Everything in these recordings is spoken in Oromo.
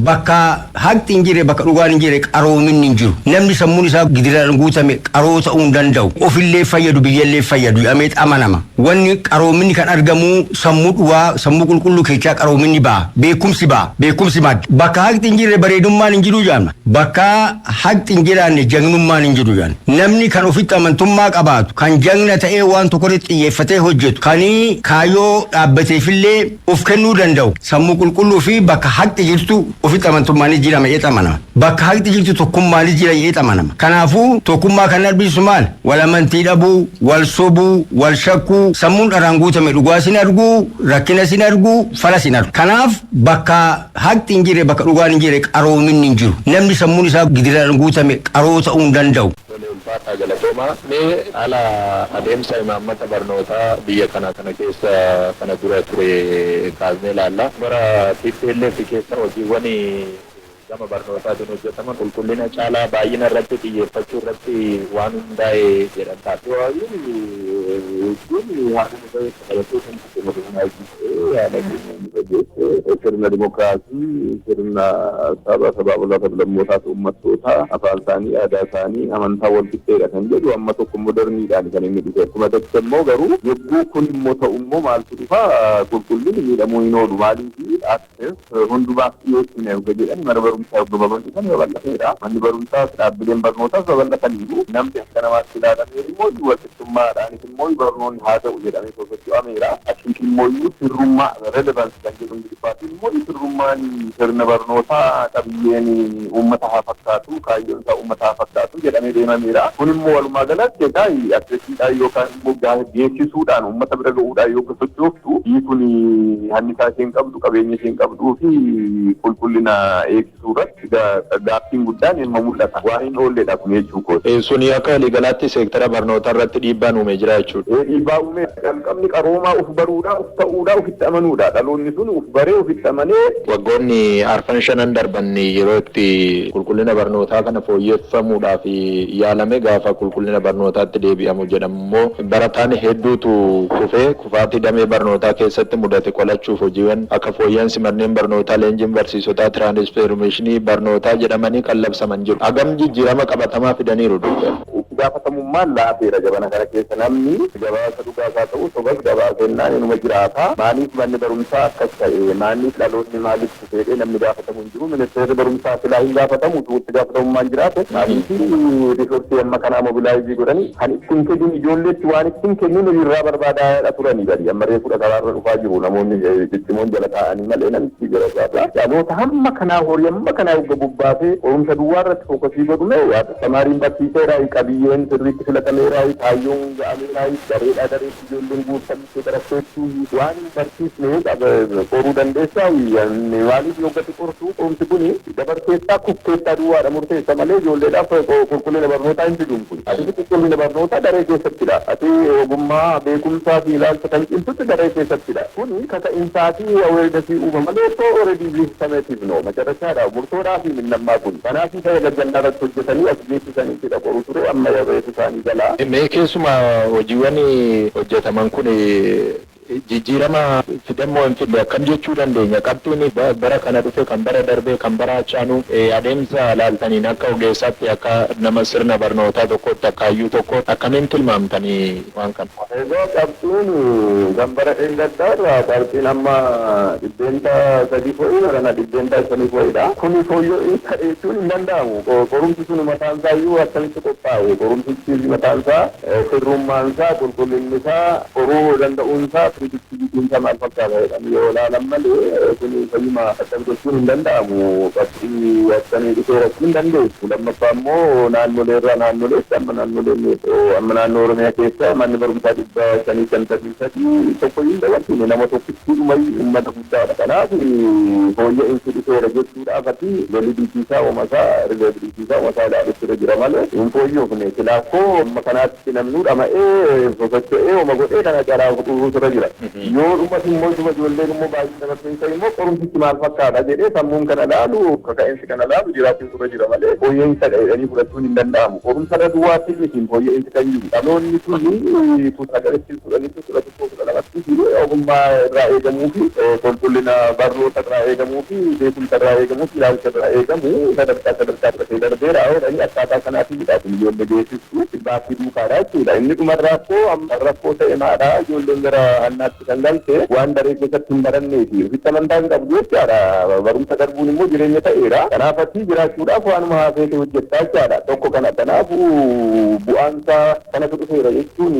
Bakka haqni hin jirre, bakka dhugaan hin jirre, qaroominni hin jiru. Namni sammuun isaa gidiraan guutame qaroo ta'uu hin danda'u. Ofillee fayyadu, biyyallee fayyadu jedhamee amanama. Wanni qaroominni kan argamu sammuu dhugaa, sammuu qulqulluu keessaa qaroominni ba'a. Beekumsi ba'a. Beekumsi madda. Bakka haqni hin jirre bareedummaan hin jiru jedhama. Bakka haqni hin jiraanne jagnummaan hin jiru jedhama. Namni kan ofitti amantummaa qabaatu, kan jagna ta'ee waan tokko irratti xiyyeeffatee hojjetu, kan kaayyoo dhaabbateefillee of kennuu danda'u, sammuu qulqulluu fi bakka haqni jirtu ofitti amantummaanis jira jedhee amanama. Bakka haqni jirtu tokkummaanis jira jedhee amanama. Kanaafuu tokkummaa kan argisiisu maal? Wal amantii dhabuu, wal sobuu, wal shakkuu, sammuun dharaan guutame dhugaa sin arguu, rakkina sin arguu, fala sin argu. Kanaaf bakka haqni hin jirre, bakka dhugaan hin jirre, qaroominni hin jiru. Namni sammuun isaa gidiraan guutame qaroo ta'uu hin danda'u. Tole, ulfaataa, galatoomaa. Mee haala adeemsa imaammata barnootaa biyya kana keessa kana dura ture kaasnee ilaalla. Bara TPLF keessa hojiiwwan gama barnootaatiin hojjetaman qulqullina caalaa baay'ina irratti xiyyeeffachuu irratti waan hundaa'e jedhan taate. Jechuun haala qabatee kan ta'e haala keenya sirna dimokiraasii, sirna saba, sabaa sablammootaa fi uummattootaa, afaan isaanii, aadaa isaanii, amantaa wal qixxeedha kan jedhu amma tokko moderniidhaan kan inni dhufe. Akkuma tokko immoo garuu yogguu kun immoo ta'u immoo maaltu dhufa? Qulqullinni miidhamuu hin oolu. Maaliif? Access hundumaaf dhiyeessine yoga jedhan, mana barumsaa yoga babal'isan babal'ateera. Manni barumsaas dhaabbileen barnootaas babal'ataniiru. Namni akka namaatti ilaalameeru immoo walqixxummaadhaanis immoo barnoonni haa ta'u jedhamee sosocho'ameera. Achitti immoo sirrummaa, relevance kan jedhu Ingiliffaatiin, immoo sirrummaan sirna barnootaa qabiyyeen uummata haa fakkaatu, kaayyoon isaa uummata haa fakkaatu jedhamee deemameera. Kun immoo walumaa galatti egaa accessiidhaan yookaan immoo geessisuudhaan uummata bira ga'uudhaan yoo sochooftu, biyyi kun hannisaa isheen qabdu, qabeenya isheen qabduu fi qulqullina eegsisuu irratti gaaffiin guddaan ilma mul'ata. Waan hin oolledha kun jechuu kooti. Suni akka waliigalaatti seektara barnootaa irratti dhiibbaan uumee jira jechuudha. Dhiibbaa uumee. Calqabni qaroomaa uf baruudha, uf ta'uudha, ufitti amanuudha. Dhaloonni sun uf baree ufitti amanee. Waggoonni arfan shanan darban yeroo itti qulqullina barnootaa kana fooyyeffamuudhaaf yaalame, gaafa qulqullina barnootaatti deebi'amu jedhamu immoo barataan hedduutu kufee. Kufaatii damee barnootaa keessatti mudate qolachuuf hojiiwwan akka fooyya'insi manneen barnootaa, leenjiin barsiisotaa, tiraansfoormeeshinii barnootaa jedhamanii kan labsaman jiru. Hagam jijjiirama qabatamaa fidaniiru, Doktar? Itti gaafatamummaan laafeera. Jabana kana keessa namni gabaasa dhugaasaa ta'u sobas gabaasennaan inuma jiraata. Maaliif manni barumsaa akkas ta'e? Maaliif dhaloonni maaliif kufeedhee namni gaafatamu hin jiru. Ministeerri barumsaa silaa hin gaafatamu utuu itti gaafatamummaan jiraate. Maaliif resource amma kanaa mobilize godhanii kan ittiin kennin ijoolleetti waan ittiin kennin irraa barbaadaadha turanii gadi amma reefudha karaarra dhufaa jiru. Namoonni ciccimoon jala taa'anii malee namichi jala gaafata. Dhaloota hamma kanaa, horii hamma kanaa hogga bobbaasee qorumsa duwwaa irratti focus godhume, tamaariin barsiiseera, qabiyyeen sirriitti filatameera, kaayyoon ga'ameera, gareedhaa gareetti ijoolleen guutamtee baratteetti, waan hin barsiisne qoruu dandeessaa? Maaliif yoggatti qortu? Qorumsi kun dabarteessaa kufteessaa duwwaadha murteessa malee ijoolleedhaaf qulqullina barnootaa hin fiduun kun. Ati qulqullina barnootaa daree keessattidha. Ati ogummaa, beekumsaa fi ilaalcha kan cimsutti daree keessattidha. Kun kaka'insaa fi awareness uuma malee otoo already systematic ነው መጨረሻadha murtoodhaa fi minnammaa kun. Kanaaf isa gajjallaa irratti hojjetanii as geessisaniitidha qoru ture, amma reefu isaanii galaa. Mee keessumaa hojiiwwan hojjetaman kun jijjiirama fidammoo hin fidne akkam jechuu dandeenya? Qabxiin bara kana dhufe, kan bara darbee, kan bara achaanuu, adeemsa laaltaniin akka ogeessaatti, akka nama sirna barnootaa tokkotti, akka hayyuu tokkotti, akkamiin tilmaamtanii waan kana? Egaa qabxiin kan bara dheengaddaa irraa qabxiin amma 3% fooyyee, kana 5% fooyyedha. Kuni fooyya'insa jechuun hin danda'amu. Qorumsi sun mataan isaa iyyuu akkamitti qophaa'e? Qorumsichi mataan isaa sirrummaan isaa, qulqullinni isaa, qoruu danda'uun isaa, predictivityn isaa maal fakkaata jedhanii yoo ilaalan malee kuni fayyuma akkam jechuun hin danda'amu. Qabxii akkamii dhufee rakkuu hin dandeessu. Lammaffaa immoo naannolee irraa naannoleetti, amma naannoleen, amma naannoo Oromiyaa keessa manni barumsaa 553 tokko hin dabarsine, nama tokkitti dhumayyuu uummata guddaadha. Kanaaf fooyya'insi dhufeera jechuudhaaf ati validity isaa, uumasaa, reliability isaa, uumasaa ilaaluutti irra jira malee hin fooyyofne. Silaakkoo amma kanaatti namnuu dhama'ee sosocho'ee oma godhee kana caalaa dhufuutu irra jira. Yoo dhumas immoo isuma ijoolleen immoo baay'ee dabarteessa immoo qorumsichi maal fakkaata jedhee sammuun kana laalu, kaka'insi kana laalu jiraachuutu irra jira malee fooyya'insa jedhanii fudhachuun hin danda'amu. Qorumsa irra duwwaatti miti fooyya'insi kan jiru. Dhaloonni suni sagaletti 10tti 11, 12tti Keessattis ogummaa irraa eegamuu fi qulqullina barnoota irraa eegamuu fi beekumsa irraa eegamuu fi ilaalcha irraa eegamu sadarkaa sadarkaa fudhatee darbeera jedhanii akkaataa kanaatiin midhaas ijoollee geessistu baasii duukaadha jechuudha. Inni dhumarraa rakkoo amma rakkoo ta'e maadha ijoolleen gara hannaatti kan galte waan daree keessatti hin barannee fi ofitti amantaa hin qabdu jechaadha. Barumsa darbuun immoo jireenya ta'eera. Kanaaf ati jiraachuudhaaf waanuma haafeete hojjettaa jechaadha. Tokko kana kanaafuu bu'aansaa kanatu dhufeera jechuun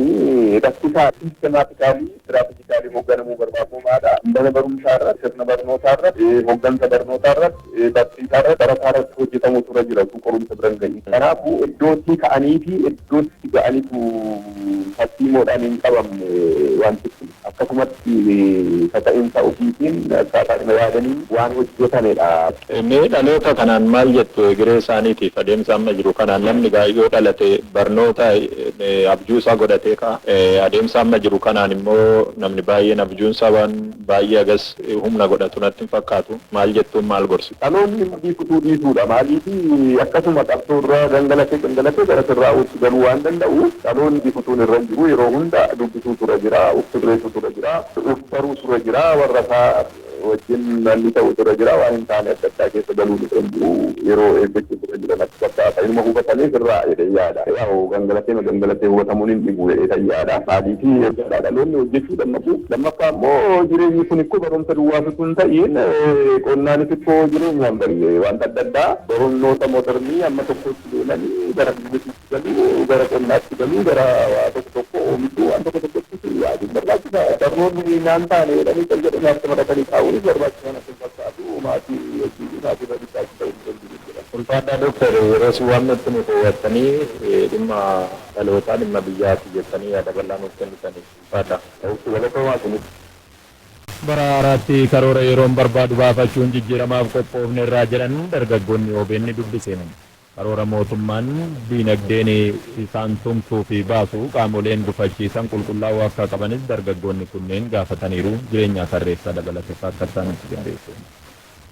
rakkisaa systematically strategically hoogganamuu barbaadu maadha. Mana barumsaa irratti, sirna barnootaa irratti, hooggansa barnootaa irratti, barsiisaa irratti, barataa irratti hojjetamuu tura jira utuu qorumsa bira hin gahin. Kanaafuu iddootti ka'anii fi iddootti ga'aniitu tartiimoodhaan hin qabamne wanti kun akkasumatti kaka'insa ofiitiin akkaataa yaadanii waan hojjetamedha. Mee dhaloota kanaan maal jettu egeree isaaniitiif adeemsa amma jiru kanaan namni yoo dhalate barnoota abjuu isaa godhatee ka'a. Adeemsa amma jiru kanaan immoo namni baay'een abjuun isaa waan baay'ee agas humna godhatu natti hin fakkaatu. Maal jettuun maal gorsitu? Dhaloonni mudhii kutuu dhiisuudha. Maaliif akkasuma qabsoo irra gangalatee gangalatee gara sirraa'uutti galuu waan danda'u dhaloonni kutuun irra hin jiru yeroo hunda dubbisuu tura jira, uf sirreessuu tura jira, uf baruu tura jira, warra isaa wajjin malli ta'u tura jira waan hin taane adda addaa keessa galuun irra hin jiru yeroo eeggachuu tura jira natti fakkaata. Inuma hubatamee sirraa jedhee yaada. Yaa'u gangalatee gangalatee hubatamuun hin dhibu jedhee kan yaada. Maaliif dhaloonni hojjechuu lammaffuu lammaffaa immoo jireenyi kun ikkoo barumsa duwwaatu hin ta'in qonnaanis ikkoo jireenyaan bari'e wanta adda addaa barnoota modernii amma tokkotti deemanii gara biizinesiitti galuu gara qonnaatti galuu gara waa tokko tokko oomishuu waan tokko tokkotti yaaduun barbaachisaa. Barnoonni naan taane jedhanii kan jedhanii harka maratanii taa'uunis barbaachisaa natti hin fakkaatu maatii hojii maatii barichaa ta'uu hin danda'u jedha. Ulfaadhaa Dooktar yeroo si waamnetti nu to'attanii dhimma dhalootaa dhimma biyyaati jettanii yaada bal'aa nuuf kennitaniif ulfaadhaa. Galatoomaa kunis. Bara haaraatti karoora yeroon barbaadu baafachuun jijjiiramaaf qophoofne irraa jedhan dargaggoonni OBN dubbise. Karoora mootummaan diinagdeen isaan tumsuu fi baasu qaamoleen gufachiisan qulqullaa'uu akka qabanis dargaggoonni kunneen gaafataniiru. Jireenyaa tarreessaa dabalatee akka isaan itti qindeessu.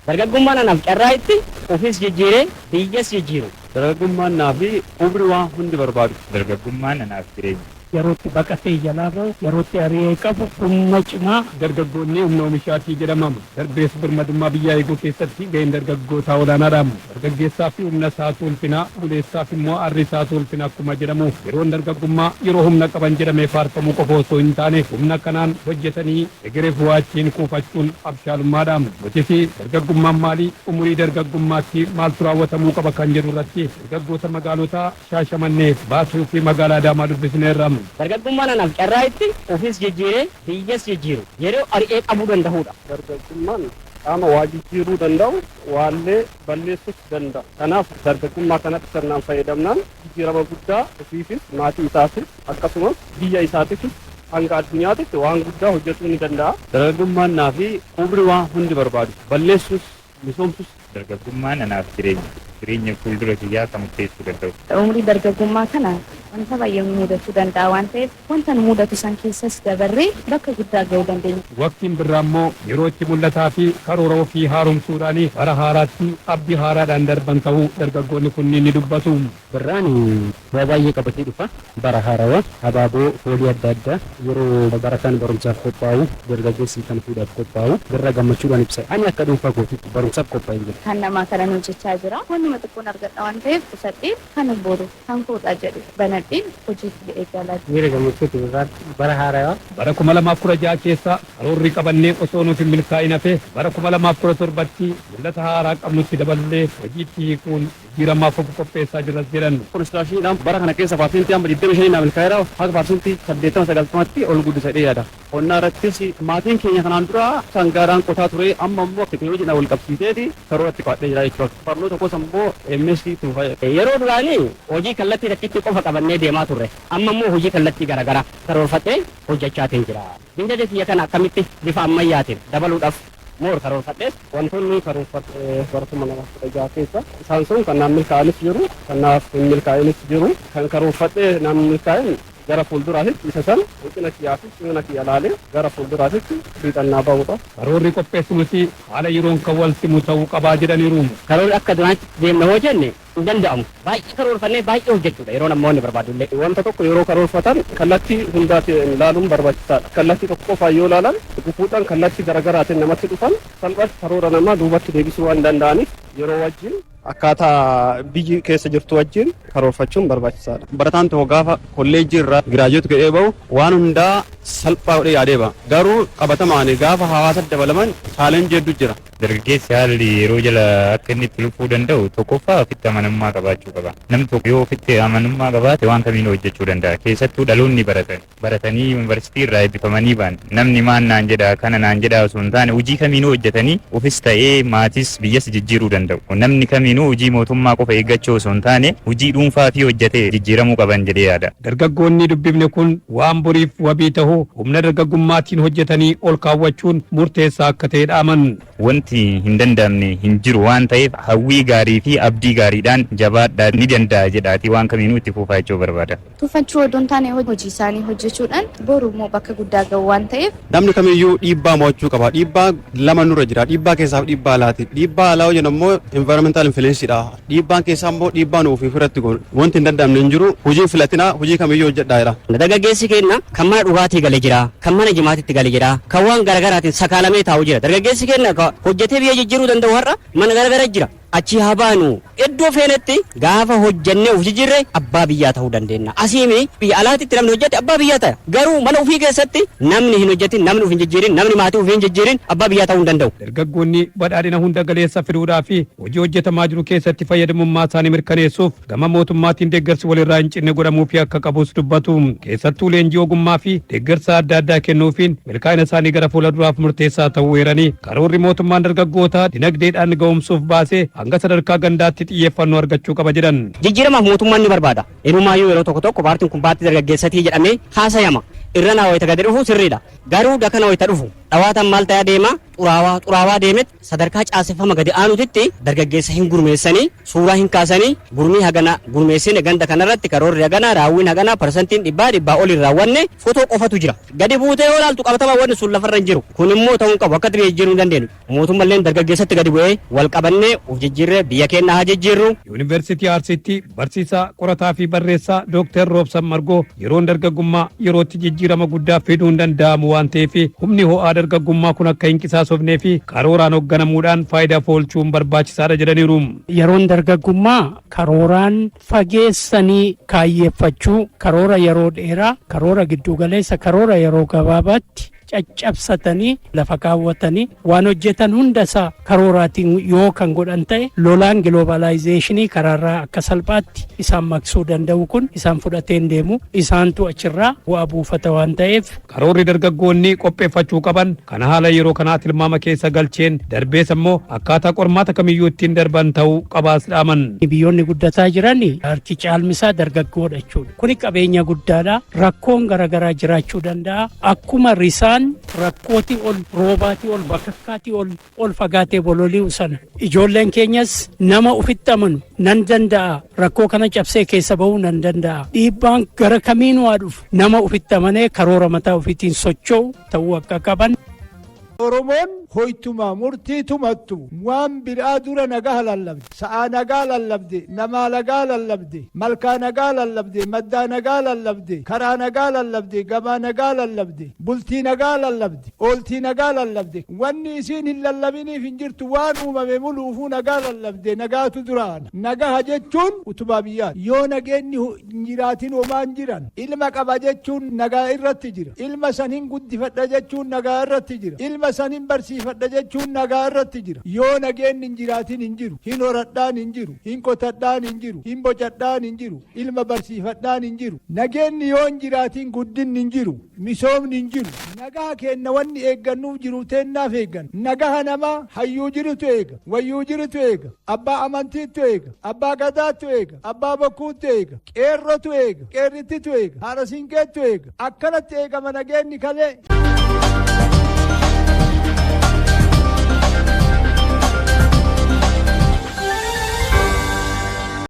Dargaggummaan anaaf carraa itti ofis jijjiiree biyyas jijjiiru. Dargaggummaan naaf umri waan hundi barbaadu. Dargaggummaan anaaf jireenya. Yerootti baqatee jalaa bahu, yerootti ari'ee qabu, humna cimaa. Dargaggoonni humna oomishaatii jedhamamu. Darbees birmadummaa biyyaa eeguu keessatti gaheen dargaggootaa olaanaadha. Dargaggeessaa fi humna isaatu ulfina, buleessaaf immoo arri isaatu ulfina akkuma jedhamu yeroon dargaggummaa yeroo humna qaban jedhamee faarfamuu qofa osoo hin taane humna kanaan hojjetanii egereef waachiin kuufachuun abshaalummaadha. Nutis dargaggummaan maalii umurii dargaggummaatti maaltu raawwatamuu qaba kan jedhu irratti dargaggoota magaalota Shaashamannee Baatuu fi magaalaa Adaamaa dubbisneerra. Dargaggummaan anaaf carraa itti ofis jijjiiree biyyas jijjiiru yeroo ari'ee qabuu danda'udha. Dargaggummaan qaama waa jijjiiruu danda'u waallee balleessuus danda'a. Kanaaf dargaggummaa kanatti sirnaan fayyadamnaan jijjiirama guddaa ofiifis maatii isaafis akkasumas biyya isaatiifis hanga addunyaattis waan guddaa hojjechuu ni danda'a. Dargaggummaan naaf umri waan hundi barbaadu balleessuus misoomsus. Dargaggummaan anaaf jireenya. Jireenya fuuldura kiyyaa kan murteessuu danda'u. Umrii dargaggummaa kana wanta baay'ee nu mudachuu danda'a waan ta'eef wanta nu mudatu san keessas dabarree bakka guddaa ga'uu dandeenya. Waqtiin birraa immoo yeroo itti mul'ataa fi karoora ofii haaromsuudhaan bara haaraatti abdii haaraadhaan darban ta'uu dargaggoonni kunniin ni dubbatu. Birraan waa baay'ee qabatee dhufa. Bara haarawaa abaaboo foolii adda addaa yeroo barataan barumsaaf qophaa'u dargaggeessi kan fuudhaaf qophaa'u birra gammachuudhaan ibsa. Ani akka dhuunfaa kootiitti barumsaaf qophaa'ee jira. Kan namaa kanan hojjechaa jira. Wannuma xiqqoon argadha waan ta'eef qusadhee kan boru kan koodha jedhu banadheen hojiitti eegalaa. Miira gammachuuti birraan bara haarawaa. Bara 2016 keessa karoorri qabannee osoo nuuf hin milkaa'in hafe bara 2017tti mul'ata haaraa qabnutti daballee hojiitti hiikuun jijjiiramaaf of qopheessaa jirras jedhan. Konistiraakshiniidhaan bara kana keessa paarsentii amma 25 naa milkaa'eera haga paarsentii 80-90tti ol guddisa jedhee yaada. Qonnaa irrattis maatiin keenya kanaan dura sangaadhaan qotaa ture amma immoo teekinooloojiidhaan wal qabsiiseeti karoora itti qabadhee jira jechuudha. Barnoota gosa immoo MSc tuufa. Yeroo duraanii hojii kallattii takkitti qofa qabannee deemaa turre amma immoo hojii kallattii garaagaraa karoorfadhee hojjechaatiin jira. Dinagdee kiyya kana akkamitti bifa ammayyaatiin dabaluudhaaf moor karoorfadhees wantoonni karoorfadhee bara 2016 keessa isaan sun kan naaf milkaa'anis jiru kan naaf hin milkaa'inis jiru kan karoorfadhee naaf milkaa'in Gara fuulduraatitti isa sana hanqina kiyyaa fi cimina kiyya laalee gara fuulduraatitti fiixannaa ba'uudha. Karoorri qopheessimus haala yeroon kan wal simu ta'uu qabaa jedhaniiru. Karoorri akka duraatti deemna hoo jenne hin danda'amu. Baay'ee karoorfannee baay'ee hojjechuudha yeroo namoonni barbaadullee. Wanta tokko yeroo karoorfatan kallattii hundaatiin ilaaluun barbaachisaadha. Kallattii tokko qofaan yoo ilaalan gufuudhaan kallattii garaagaraatiin namatti dhufan salphaatti karoora namaa duubatti deebisuu waan danda'aniif yeroo wajjin akkaataa biyyi keessa jirtu wajjin karoorfachuun barbaachisaadha. Barataan tokko gaafa kolleejjii irraa giraajuweet godhee bahu waan hundaa salphaa godhee yaadee baha. Garuu qabatamaan gaafa hawaasa dabalaman challenge hedduu jira. Dargaggeessi haalli yeroo jala akka inni itti lufuu danda'u tokkoffaa ofitti amanamummaa qabaachuu qaba. Namni tokko yoo ofitti amanamummaa qabaate waan kamiin hojjechuu danda'a. Keessattuu dhaloonni baratan baratanii yuunivarsiitii irraa eebbifamanii ba'an namni maan naan jedha kana naan jedha osoo hin taane hojii kamiinuu hojjetanii ofis ta'ee maatis biyyas jijjiiruu danda'u. Namni kamiinuu hojii mootummaa qofa eeggachuu osoo hin taane hojii dhuunfaa fi hojjetee jijjiiramuu qaban jedhee yaada. Dargaggoonni dubbifne kun waan boriif wabii ta'uu humna dargaggummaatiin hojjetanii ol kaawwachuun murteessaa akka ta'e dhaaman. Wanti hin danda'amne hin jiru waan ta'eef hawwii gaarii fi abdii gaariidhaan jabaadhaa ni danda'a jedhaatii waan kamiinuu itti fufaa jechuu barbaada. Tuffachuu odoo hin taane hojii isaanii hojjechuudhaan boru immoo bakka guddaa ga'u waan ta'eef. Namni kamiyyuu dhiibbaa mo'achuu qaba. Dhiibbaa lama nurra jira. Dhiibbaa keessaa fi dhiibbaa alaati. Dhiibbaa alaa hojjennu immoo environmental influence dha. Dhiibbaan keessaa immoo dhiibbaa nu ofii ofirratti goonu. Wanti hin danda'amne hin jiru. Hojii filatinaa hojii kamiyyuu hojjedhaa jedha. Dargaggeessi keenya kan mana dhugaatii galee jira, kan mana jimaatitti galee jira, kan waan garaagaraatiin sakaalamee taa'u jira. Dargaggeessi keenya hojjetee biyya jijjiiruu danda'u har'a mana garaagara jira. Achi haa baanu iddoo feenetti gaafa hojjennee of jijjiirre abbaa biyyaa ta'uu dandeenya. Asiimi biyya alaatitti namni hojjete abbaa biyyaa ta'a. Garuu mana ofii keessatti namni hin hojjetin, namni of hin jijjiirin, namni maatii ofii hin jijjiirin abbaa biyyaa ta'uu hin danda'u. Dargaggoonni badhaadhina hunda galeessa fiduudhaa fi hojii hojjetamaa jiru keessatti fayyadamummaa isaanii mirkaneessuuf gama mootummaatiin deeggarsi walirraa hin cinne godhamuufi akka qabus dubbatu. Keessattuu leenjii ogummaa fi deeggarsa adda addaa kennuufiin milkaa'ina isaanii gara fuula duraaf murteessaa ta'uu eeranii karoorri mootummaan dargaggoota dinagdeedhaan ga'umsuuf baasee hanga sadarkaa gandaatti xiyyeeffannoo argachuu qaba jedhan. Jijjiiramaaf mootummaan ni barbaada. Inumaayyuu yeroo tokko tokko paartiin kun paartii dargaggeessatii jedhamee haasayama. Irra naa wayita gadi dhufu sirriidha. Garuu dakana wayita dhufu dhawaatan maal ta'aa deema xuraawaa xuraawaa deemet sadarkaa caaseffama gadi aanutitti dargaggeessa hin gurmeessanii suuraa hin kaasanii gurmii hagana gurmeessine ganda kanarratti karoorri hagana raawwiin hagana parsantiin dhibbaa dhibbaa ol hin raawwanne fotoo qofatu jira. Gadi buutee yoo ilaaltu qabatamaa wanni sun lafarra hin jiru. Kun immoo ta'uu hin qabu akkatti biyya jijjiiruu hin dandeenyu. Mootummalleen dargaggeessatti gadi bu'ee wal qabannee of jijjiirree biyya keenya haa jijjiirru. Yuunivarsiitii Arsiitti barsiisaa qorataa fi barreessaa Dooktar Roobsan Margoo yeroon dargaggummaa yerootti jijjiirama guddaa fiduu hin danda'amu waan ta'eef humni ho'aa dargaggummaa kun akka hin qisaasofnee fi karooraan hoogganamuudhaan faayidaaf oolchuun barbaachisaadha jedhaniiru. Yeroon dargaggummaa karooraan fageessanii kaayyeeffachuu, karoora yeroo dheeraa, karoora giddugaleessa, karoora yeroo gabaabaatti caccabsatanii lafa kaawwatanii waan hojjetan hunda isaa karooraatiin yoo kan godhan ta'e lolaan globalization karaarraa akka salphaatti isaan maqsuu danda'u kun isaan fudhatee hin deemu isaantu achirraa bu'aa buufata waan ta'eef. Karoorri dargaggoonni qopheeffachuu qaban kana haala yeroo kanaa tilmaama keessa galcheen darbees immoo akkaataa qormaata kamiyyuu ittiin darban ta'uu qabaas dhaaman. Biyyoonni guddataa jiran harki caalmisaa dargaggoodha jechuudha. Kuni qabeenya guddaadha. Rakkoon garaagaraa jiraachuu danda'a. Akkuma risaan rakkootii ol roobaatii ol bakakkaatii ol ol fagaatee bololi'u sana ijoolleen keenyas nama ofitti amanu nan danda'a rakkoo kana cabsee keessa ba'uu nan danda'a dhiibbaan gara kamiinuu haa dhufu nama ofitti amanee karoora mataa ofiitiin socho'u ta'uu akka qaban. Oromoon hoytuma murtii tumattu waan biraa dura nagaa lallabde, sa'aa nagaa lallabde, namaa nagaa lallabde, malkaa nagaa lallabde, maddaa nagaa lallabde, karaa nagaa lallabde, gabaa nagaa lallabde, bultii nagaa lallabde, ooltii nagaa lallabde. Wanni isiin hin lallabiniif hin jirtu waan uumame muluufuu nagaa lallabde nagaatu duraana. Nagaha jechuun utubaa biyyaati. Yoo nageenyi hin jiraatin homaan jiran. Ilma qaba jechuun nagaa irratti jira. Ilma san hin guddifadha jechuun nagaa irratti jira. Ilma san hin barsiifadha jechuun nagaa irratti jira. Yoo nageenyi hin jiraatin hin jiru. Hin horadhaan hin jiru. Hin qotadhaan hin jiru. Hin bocadhaan hin jiru. Ilma barsiifadhaan hin jiru. Nageenyi yoo hin jiraatin guddinni hin jiru. Misoomni hin jiru. Nagaa kenna wanni eeggannuuf jiru teennaaf eeggan. Nagaha namaa hayyuu jirutu eega. Wayyuu jirutu eega. Abbaa amantiitu eega. Abbaa gadaatu eega. Abbaa bokkuutu eega. Qeerrotu eega. Qeerrittitu eega. Haadha siinqeetu eega. Akkanatti eegama nageenyi kalee.